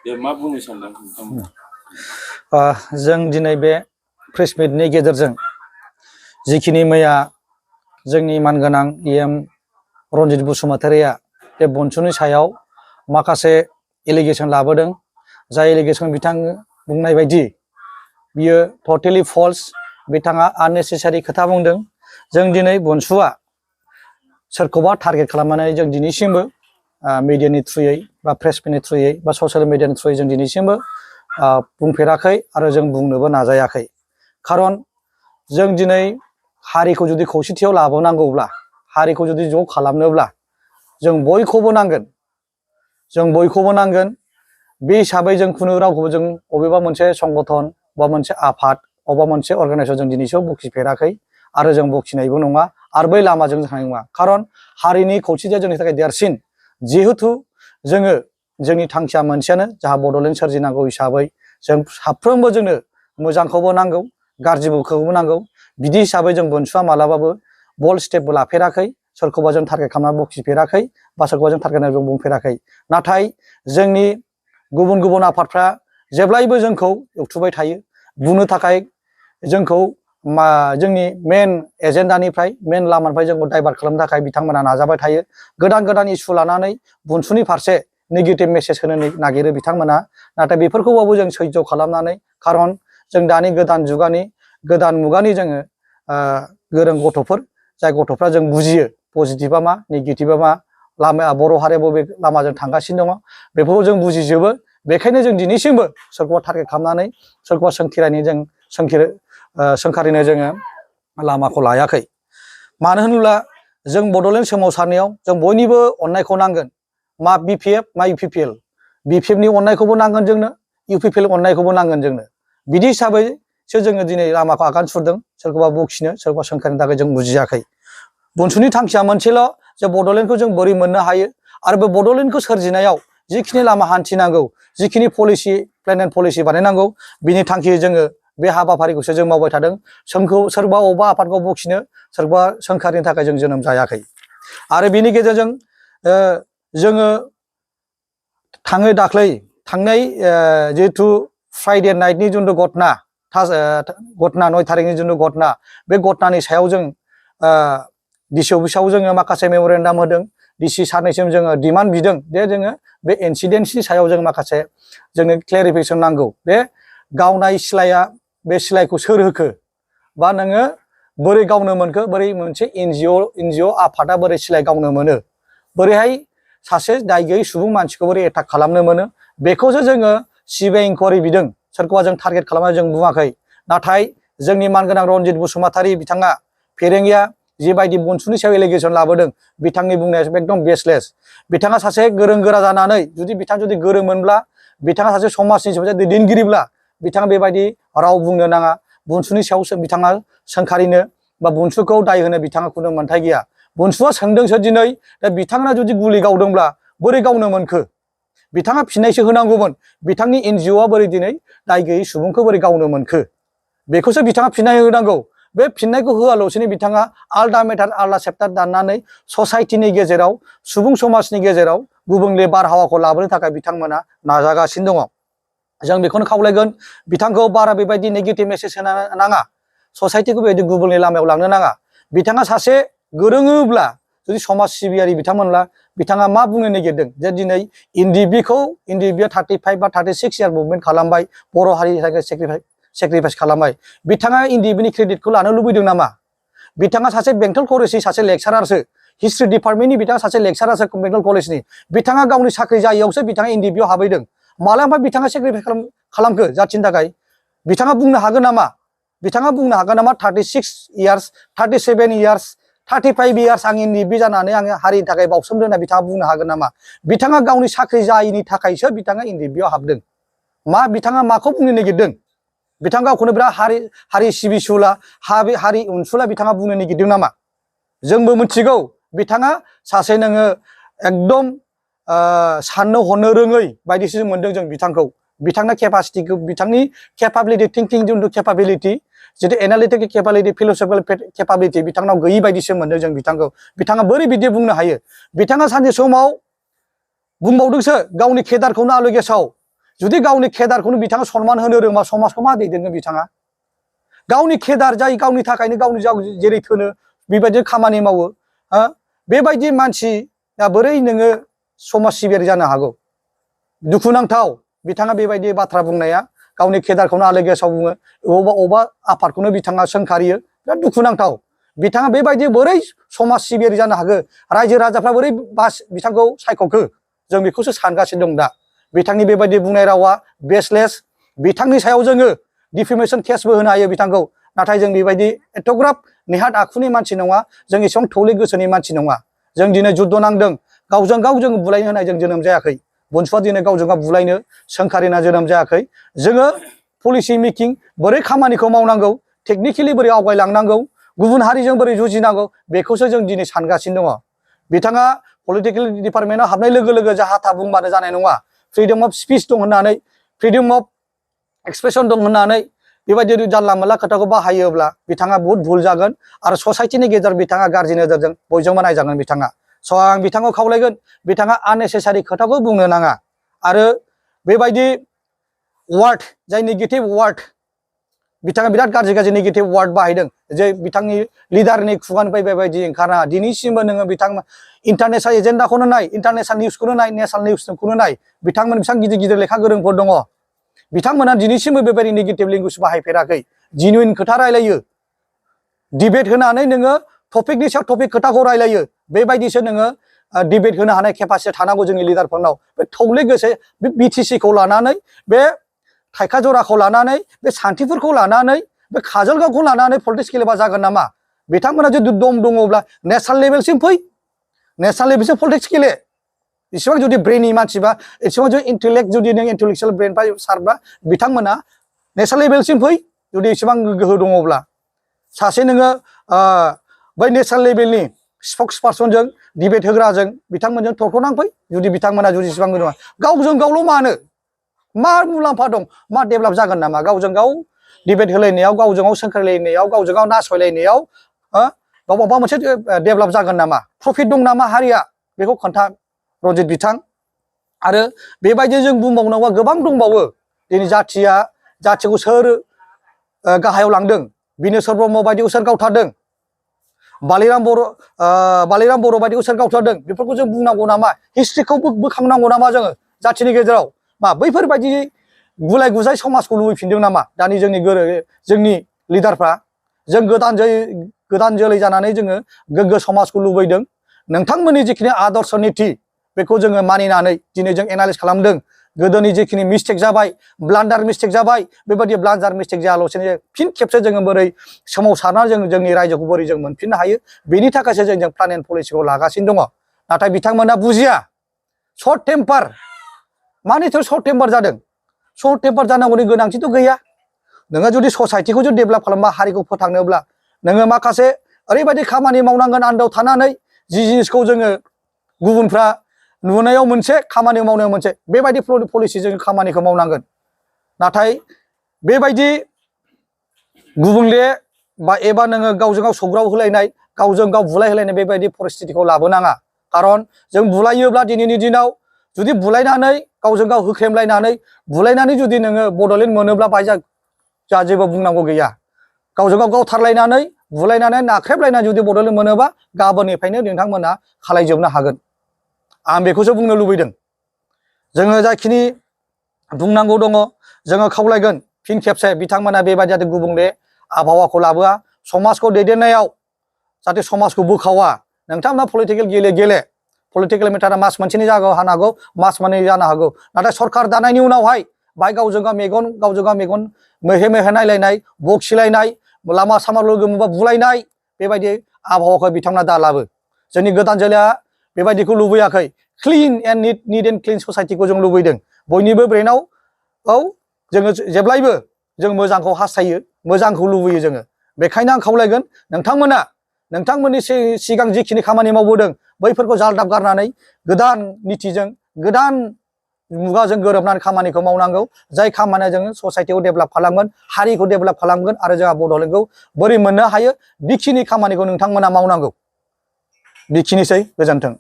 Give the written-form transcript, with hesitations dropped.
दे मा बुंनो सानदों नोंथां? जों दिनै बे प्रेस मिटनि गेजेरजों जिखिनि मैया जोंनि मानगोनां EM रनजित बसुमतारिया बे बनसुनि सायाव माखासे एलिगेसन लाबोदों, जाय एलिगेसन बिथां बुंनाय बायदि बियो टटेलि फल्स, बिथाङा आननेसेसारि खोथा बुंदों। जों दिनै बनसुआ सोरखौबा टारगेट खालामनानै जों दिनैसिमबो मिडियानि थ्रुयै बा प्रेस मिटनि थ्रुयै बा ससियेल मिडियानि थ्रुयै जों दिनैसिमबो बुंफेराखै आरो जों बुंनोबो नाजायाखै। खारन जों दिनै हारिखौ जुदि खौसेथियाव लाबोनांगौब्ला, हारिखौ जुदि ज' खालामनोब्ला जों बयखौबो नांगोन, बे हिसाबै जों खुनु रावखौबो जों अबेबा मोनसे संगठन बा मोनसे आफाद अबेबा मोनसे अर्गानाइजेसन जों दिनैसिम बखिफेराखै आरो जों बखिनायबो नङा आरो बै लामाजों थांनाय नङा। खारन हारिनि खौसेथिया जोंनि थाखाय देरसिन। जिहेतु जोंनि थांखिया मोनसेयानो, जाहा बड'लेण्ड सोरजिनांगौ हिसाबै जों साफ्रोमबो जोंनो मोजांखौबो नांगौ, गाज्रिखौबो नांगौ। बिदि हिसाबै जों बनसुआ मालाबाबो बल्ड स्टेपबो लाफेराखै, सोरखौबा जों टारगेट खालामना बखिफेराखै बा सोरखौबा जों टारगेट खालामना बुंफेराखै। नाथाय जोंनि गुबुन गुबुन आफादफ्रा जेब्लायबो जोंखौ एवथुबाय थायो, बुंनो थाखाय जोंखौ जोंनि मेन एजेन्डानिफ्राय, मेन लामानिफ्राय जोंखौ डाइभार्ट खालामनो थाखाय बिथांमोना नाजाबाय थायो। गोदान गोदान इस्यु लानानै बनसुनि फारसे नेगेटिभ मेसेज होनो नागिरो बिथांमोना। नाथाय बेफोरखौबाबो जों सैज' खालामनानै, खारन जों दानि गोदान मुगानि जोङो गोरों गथ'फोर, जाय गथ'फ्रा जों बुजियो पजिटिभा मा नेगेटिभा मा, लामाया बर' हारिया बबे लामाजों थांगासिनो दङ बेफोरखौ जों बुजिजोबो। बेखायनो जों दिनैसिमबो सोरखौबा टारगेट खालामनानै सोरखौबा सोंखारिनो जोङो लामाखौ लायाखै। मानो होनोब्ला जों बड'लेण्ड सोमावसारनायाव जों बयनिबो अननायखौ नांगोन। मा BPF मा UPPL, BPFनि अननायखौबो नांगोन जोंनो, UPPL अननायखौबो नांगोन जोंनो। बिदि हिसाबैसो जोङो दिनै लामाखौ आगान सुरदों, सोरखौबा बखिनो सोरखौबा सोंखारिनो थाखाय जों बुजियाखै। बनसुनि थांखिया मोनसेल', जे बड'लेण्डखौ जों बोरै मोननो हायो आरो बे बड'लेण्डखौ सोरजिनायाव जिखिनि लामा हान्थिनांगौ, जिखिनि पलिसि प्लेन एन्ड पलिसि बानायनांगौ, बिनि थांखियै जोङो बे हाबाफारिखौसो जों मावबाय थादों। सोरबा अबेबा आफादखौ बखिनो, सोरबा सोंखारिनो थाखाय जों जोनोम जायाखै। आरो बिनि गेजेरजों जोङो थांनाय जिहेथु फ्राइडे नाइटनि जिथु घटना 9 थारिखनि जिथु घटना, बे घटनानि सायाव जों डिसि अफिसाव जोङो माखासे मेम'रेन्डाम होदों। डिसि सारनिसिम जोङो डिमान्ड बिदों जे जोङो बे इनसिडेन्टनि सायाव जों माखासे जोंनो क्लेरिफिकेसन नांगौ। बे गावनाय सिलाया, बे सिलाइखौ सोर होखो, बा नोङो बोरै गावनो मोनखो, बोरै मोनसे एनजिअ आफादा बोरै सिलाइ गावनो मोनो, बोरैहाय सासे दाय गैयै सुबुं मानसिखौ बोरै एटाक खालामनो मोनो, बेखौसो जोङो सिबिआइ इनकुवारि बिदों। सोरखौबा जों टारगेट खालामनानै जों बुङाखै। नाथाय जोंनि मानगोनां रनजित बसुमतारि बिथाङा फेरेंगिया जिबायदि बनसुनि सायाव एलिगेसन लाबोदों, बिथांनि बुंनाया एकदम बेसलेस। बिथाङा सासे गोरों गोरा जानानै बिथाङा जुदि गोरोंमोनब्ला, बिथाङा सासे समाजनि सासे दैदेनगिरिब्ला बिथाङा बेबायदि राव बुंनो नाङा। बनसुनि सायाव बिथाङा सोंखारिनो बा बनसुखौ दाय होनो बिथाङा खुनु मोन्थाय गैया। बनसुआ सोंदोंसो दिनै, दा बिथाङा जुदि गुलि गावदोंब्ला बोरै गावनो मोनखो, बिथाङा फिननायसो होनांगौमोन। बिथांनि एनजिअआ बोरै दिनै दाय गैयै सुबुंखौ बोरै गावनो मोनखो, बेखौसो बिथाङा फिननाय होनांगौ। बे फिननायखौ होआलासिनो बिथाङा आलदा मेटार आलदा चेप्टार दाननानै ससाइटिनि गेजेराव, सुबुं समाजनि गेजेराव गुबुंले बारहावाखौ लाबोनो थाखाय बिथांमोना नाजागासिनो दङ। जों बेखौनो खावलायगोन, बिथांखौ बारा बेबायदि नेगेटिभ मेसेज होनो नाङा, ससाइटिखौ बेबायदि गुबुंले लामायाव लांनो नाङा। बिथाङा सासे गोरोङोब्ला, जुदि समाज सिबियारि बिथांमोनब्ला, बिथाङा मा बुंनो नागिरदों जे दिनै इन्डिबिआ 35 बा 36 इयार मुभमेन्ट खालामबाय, बर' हारिनि थाखाय सेक्रिफाइस खालामबाय। बिथाङा इन्डिबिनि क्रेडिटखौ लानो लुबैदों नामा? बिथाङा सासे बेंटल कलेजनि सासे लेक्सारारसो, हिस्ट्रि डिपार्टमेन्टनि बिथाङा सासे लेक्सारारसो बेंटल कलेजनि। बिथाङा गावनि साख्रि जायैयावसो बिथाङा इन्डिबिआव हाबैदों। मालाबा बिथाङा सेक्रिफाइस खालामखो जाथिनि थाखाय? बिथाङा बुंनो हागोन नामा? 36 इयार्स, 37 इयार्स, 35 इयार्स आं इन्डिबि जानानै आङो हारिनि थाखाय बावसोमदों होनना बिथाङा बुंनो हागोन नामा? बिथाङा गावनि साख्रि जायैनि थाखायसो बिथाङा इन्डिबिआव हाबदों। बिथाङा माखौ बुंनो नागिरदों? बिथाङा गावखौनो बिराद हारि सिबिसुला, हारि अनसुला बिथाङा बुंनो नागिरदों नामा? जोंबो मिथिगौ बिथाङा सासे नोङो एकदम साननो हनो रोङै बायदिसो मोनदों जों बिथांखौ। बिथांनि केपासिटिखौ, बिथांनि केपाबिलिटि, थिंकिं जिथु केपाबिलिटि, जितु एनालिटिकेल केपाबिलिटि, फिलसफिकेल केपाबिलिटि बिथांनाव गैयै बायदिसो मोनदों जों बिथांखौ। बिथाङा बोरै बिदि बुंनो हायो? बिथाङा सानसे समाव बुंबावदोंसो गावनि केदारखौनो आलु गेसाव, जुदि गावनि केदारखौनो बिथाङा सनमान होनो रोङा समाजखौ मा दैदेनगोन बिथाङा गावनि केदार जाय गावनि थाखायनो गावनि जेरै थोनो बेबायदि खामानि मावो बेबायदि मानसिया बोरै नोङो समाज सिबियारि जानो हागौ दुखुनांथाव बिथाङा बेबायदि बाथ्रा बुंनाया गावनि केदारखौनो आलो गेसाव बुङो अबा आफादखौनो बिथाङा सोंखारियो बिराद दुखुनांथाव बिथाङा बेबायदि बोरै समाज सिबियारि जानो हागौ रायजो राजाफ्रा बोरै बिथांखौ सायख'खो जों बेखौसो सानगासिनो दं दा बिथांनि बेबायदि बुंनाय रावा बेसलेस बिथांनि सायाव जोङो डिफेमेशन केसबो होनो हायो बिथांखौ नाथाय जों बेबायदि एथ'ग्राब नेहाद आखुनि मानसि नङा जों एसेबां थौले गोसोनि मानसि नङा जों दिनै जुद्ध नांदों गावजों गाव जों बुलायनो होनाय जों जोनोम जायाखै बनसुआ दिनै गावजों गाव बुलायनो सोंखारिना जोनोम जायाखै जोङो पलिसि मेकिं बोरै खामानिखौ मावनांगौ टेकनिकेलि बोरै आवगायलांनांगौ गुबुन हारिजों बोरै जुजिनांगौ बेखौसो जों दिनै सानगासिनो दङ बिथाङा पलिटिकेल डिपार्टमेन्टआव हाबनाय लोगो लोगो जाहा था बुंबानो जानाय नङा फ्रिडम अफ स्पिच दं होननानै फ्रिडम अफ एक्सप्रेसन दं होननानै बेबायदि जानला मोनला खोथाखौ बाहायोब्ला बिथाङा बहुत भुल जागोन आरो ससाइटिनि गेजेराव बिथाङा गाज्रि नोजोरजों बयजोंबो नायजागोन बिथाङा स' आं बिथांखौ खावलायगोन बिथाङा आननेसेसारि खोथाखौ बुंनो नाङा आरो बेबायदि वार्ड जाय नेगेटिभ वार्ड बिथाङा बिराद गाज्रि नेगेटिभ वार्ड बाहायदों जे बिथांनि लिडारनि खुगानिफ्राय बेबायदि ओंखारा दिनैसिमबो नोङो बिथांमोन इन्टारनेशनेल एजेन्डाखौनो नाय इन्टारनेशनेल निउसखौनो नाय नेशनेल निउसखौनो नाय बिथांमोन बेसेबां गिदिर गिदिर लेखा गोरोंफोर दङ बिथांमोना दिनैसिमबो बेबायदि नेगेटिभ लेंगुवेज बाहायफेराखै जिनुइन खोथा रायलायो डिबेट होनानै नोङो टपिकनि सायाव टपिक खोथाखौ रायलायो बेबायदिसो नोङो डिबेट होनो हानाय केपासिटि थानांगौ जोंनि लिडारफोरनाव बे थौले गोसो बे बिटिसिखौ लानानै बे थाइखा जराखौ लानानै बे सान्थिफोरखौ लानानै बे काजलगावखौ लानानै पलिटिक्स गेलेबा जागोन नामा बिथांमोना जुदि दम दङब्ला नेशनेल लेभेलसिम फै नेशनेल लेभेलसिम पलिटिक्स गेले इसेबां जुदि ब्रेननि मानसिबा इसेबां जुदि इन्टेलेक्ट जुदि नों इन्टेलेक्सुयेल ब्रेन सारबा बिथांमोना नेशनेल लेभेलसिम फै जुदि इसेबां गोहो दङब्ला सासे नोङो बै नेशनेल लेभेलनि स्पक्स पार्सनजों डिबेट होग्राजों बिथांमोनजों थरख'नांफै जुदि बिथांमोना जुदि इसेबां नङा गावजों गावल' मानो मा मुलाम्फा दं मा डेभेलप जागोन नामा गावजों गाव डिबेट होलायनायाव गावजों गाव सोंखारिलायनायाव गावजों गाव नासयलायनायाव माबा मोनसे डेभेलप जागोन नामा प्रफिट दं नामा हारिया बेखौ खोन्था रन्जित बिथां आरो बेबायदि जों बुंबावनांगौआ गोबां दंबावो दिनै जाथिखौ सोर गाहायाव लांदों बिनेश्वर ब्रह्म बायदिखौ सोर गावथारदों बालिराम बर' बायदिखौ सोर गावथारदों बेफोरखौ जों बुंनांगौ नामा हिस्ट्रिखौ बोखांनांगौ नामा जोङो जाथिनि गेजेराव मा बैफोरबायदि गुलाय गुजाय समाजखौ लुबैफिनदों नामा दानि जोंनि लिडारफ्रा जों गोदान जोलै जानानै जोङो गोग्गो समाजखौ लुबैदों नोंथांमोननि जिखिनि आदर्श नीति बेखौ जोङो मानिनानै दिनै जों एनालाइज खालामदों गोदोनि जिखिनि मिस्टेक जाबाय ब्लान्डार मिस्टेक जाबाय बेबायदि ब्लान्डार मिस्टेक जायालासेनो फिन खेबसे जोङो बोरै सोमावसारनानै जों जोंनि रायजोखौ बोरै जों मोनफिननो हायो बेनि थाखायसो जों प्लान एन्ड पलिसिखौ लागासिनो दङ नाथाय बिथांमोना बुजिया सर्ट टेम्पार मानिथ' सर्ट टेम्पार जादों सर्ट टेम्पार जानांगौनि गोनांथिथ' गैया नोङो जुदि ससाइटिखौ जुदि डेभेलप खालामबा हारिखौ फोथांनोब्ला नोङो माखासे ओरैबायदि खामानि मावनांगोन आन्दोआव थानानै जि जिनिसखौ जोङो गुबुनफ्रा नुनायाव मोनसे खामानि मावनायाव मोनसे बेबायदि पलिसिजों खामानिखौ मावनांगोन नाथाय बेबायदि गुबुंले एबा नोङो गावजों गाव सौग्राव होलायनाय गावजों गाव बुलाय होलायनाय बेबायदि परिस्थितिखौ लाबोनाङा खारन जों बुलायोब्ला दिनैनि दिनाव जुदि बुलायनानै गावजों गाव होख्रेमलायनानै बुलायनानै जुदि नोङो बड'लेण्ड मोनोब्ला बाहाय जा जेबो बुंनांगौ गैया गावजों गाव गावथारलायनानै बुलायनानै नाख्रेबलायनानै जुदि बड'लेण्ड मोनोबा गाबोननिफ्रायनो नोंथांमोना खालायजोबनो हागोन आं बेखौसो बुंनो लुबैदों जोङो जाखिनि बुंनांगौ दङ जोङो खावलायगोन फिन खेबसे बिथांमोना बेबायदि जाहाथे गुबुंले आबहावाखौ लाबोआ समाजखौ दैदेननायाव जाहाथे समाजखौ बोखावा नोंथांमोना पलिटिकेल गेले पलिटिकेल मेटारा मास मोनसेनि जानो हागौ मास मोननै जानो हागौ नाथाय सरकार दानायनि उनावहाय बाहाय गावजों गाव मेगन मेहे मेहे नायलायनाय बखिलायनाय लामा सामा लोगो मोनबा बुलायनाय बेबायदि आबहावाखौ बिथांमोना दालाबो जोंनि गोदान जोलैया बेबायदिखौ लुबैयाखै clean and neat and clean ससाइटिखौ जों लुबैदों बयनिबो ब्रेनाव जोङो जेब्लायबो जों मोजांखौ हास्थायो मोजांखौ लुबैयो जोङो बेखायनो आं खावलायगोन नोंथांमोननि सिगां जिखिनि खामानि मावबोदों बैफोरखौ जालदाब गारनानै गोदान नीतिजों गोदान मुगाजों गोरोबनानै खामानिखौ मावनांगौ जाय खामानिया जोङो ससाइटिखौ डेभेलप खालामगोन हारिखौ डेभेलप खालामगोन आरो जोंहा बड'लेण्डखौ बोरै मोननो हायो बेखिनि खामानिखौ नोंथांमोना मावनांगौ बेखिनिसै गोजोन्थों।